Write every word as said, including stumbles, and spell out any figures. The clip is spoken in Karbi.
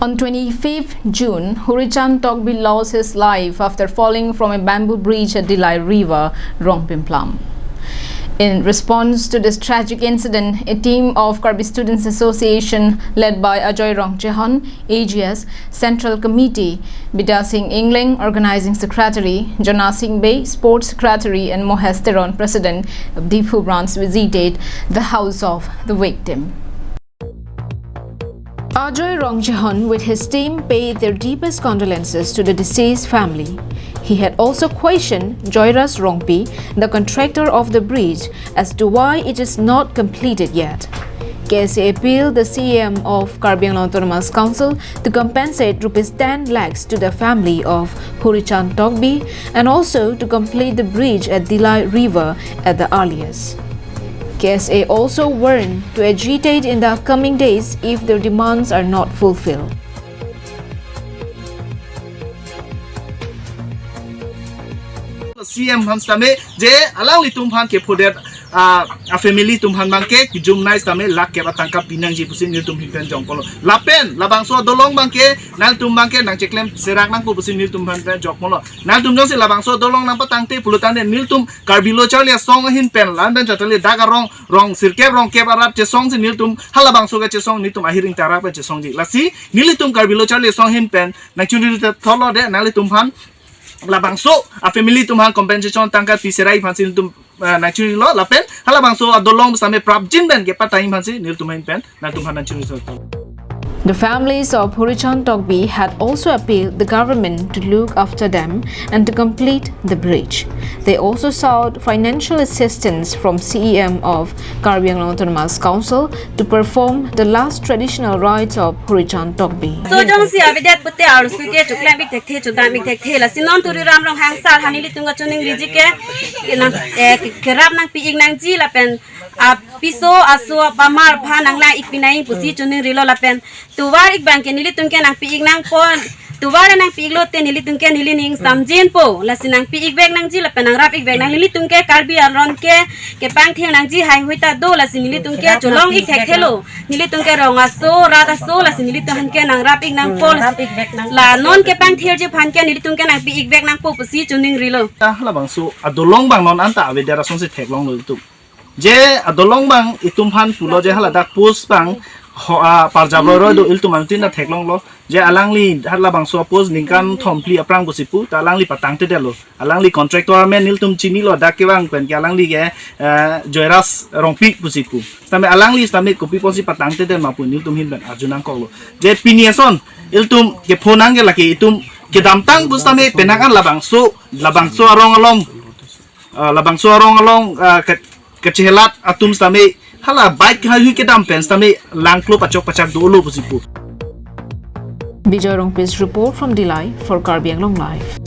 On twenty-fifth June, Hurichand Tokbi lost his life after falling from a bamboo bridge at Dillai River, Rongpimplam. In response to this tragic incident, a team of Karbi Students Association led by Ajoy Rongchehon, A G S, Central Committee, Bidya Sing Engleng, Organizing Secretary, Jona Sing Bey, Sports Secretary, and Mohesh Teron, President of Diphu Branch, visited the house of the victim. Ajoy Rongchehon with his team paid their deepest condolences to the deceased family. He had also questioned Joyras Rongpi, the contractor of the bridge, as to why it is not completed yet. K S A appealed the C E M of Karbi Anglong Autonomous Council to compensate rupees ten lakhs to the family of Hurichand Tokbi and also to complete the bridge at Dillai River at the earliest. K S A also warned to agitate in the upcoming days if their demands are not fulfilled. C M aphan sitame je alanglitum aphan kephodet, ah, a family atum aphan abangke kejumnei sitame lakh kep atangka pinangji pusi nelitum ahin pen jongponlo. Lapen labangso adolong abangke nangtum abangke nangcheklem serak nangpo pusi nelitum aphan pen jongponlo. Nangtum jongsi labangso adolong nangpatangte pulotangte nelitum Karbi Lo Charli Asong ahin pen la-an pen chatali dak arong rong sirkep rongkep arat chesongsi nelitum halabangso kechesong nelitum ahiring tarak pen chesongji. Lasi nelitum Karbi Lo Charli Asong ahin pen nangchunri thotlo de nanglitum aphan labangso a family atum aphan compensation tangka pi serai aphansi nelitum, eh, nangchunrilo lapen halabangso adolong sitame prapjin pen kepatang aphansi nelitum ahin pen nangtum aphan nangchunri thotlo. The families of Hurichand Tokbi had also appealed the government to look after them and to complete the bridge. They also sought financial assistance from C E M of Karbi Anglong Autonomous Council to perform the last traditional rites of Hurichand Tokbi. So jongsi avedet pute arloso ke choklem ik thekthe chodam ik thekthe, lasi non Tuliram Ronghang sir aphan nelitum kachiningri ji ke, ke nang, eh, ke, kerap nangpi ik nangji lapen apiso aso apamar aphan nanglang ik pinang pusi chiningrilo lapen tovar ik abangke nelitum ke nangpi ik nangpo. Tovar nangpi ik lote nelitum ke neli ning samjinpo. Lasi nangpi ik vek nangji lapen nangrap ik vek nang, nelitum ke Karbi aron ke kepangthir nangji heihui ta do, lasi nelitum ke cholong ik thekthelo. Nelitum ke rong aso rat aso, lasi nelitum aphan ke nangrap ik nangpo. Lasi la non kepangthirji aphan ke nelitum ke nangpi ik vek nangpo pusi chiningrilo. Ta labangso adolong abang non anta avedet asonsi theklonglo itum. Je adolong abang itum aphan pulo je haladak post abang ho, ah, parjap roiroi do, ilitum anuttin ta theklonglo. Je alangli halabangso post ningkan thom phli aphrang pusi pu, ta alangli patangtedetlo. Alangli contractor amen nelitum chinilo, dak kevang pen ke alangli ke, eh, Joyras Rongpi pusi pu. Sitame alangli sitame kopi apotsi patangtedet ma pu nelitum ahin pen arju nangkoklo. Je pini ason ilitum kepho nang ke lake itum kedamtang pusitame penang an labangso, labangso arong along, ah, labangso arong along, ah, ke, kechehelat atum sitame hala bike heihui kedam pen sitame langklo pachok pachak dolo pusi pu. Bijoy Rongpi's report from Dillai for Karbi Anglong Live.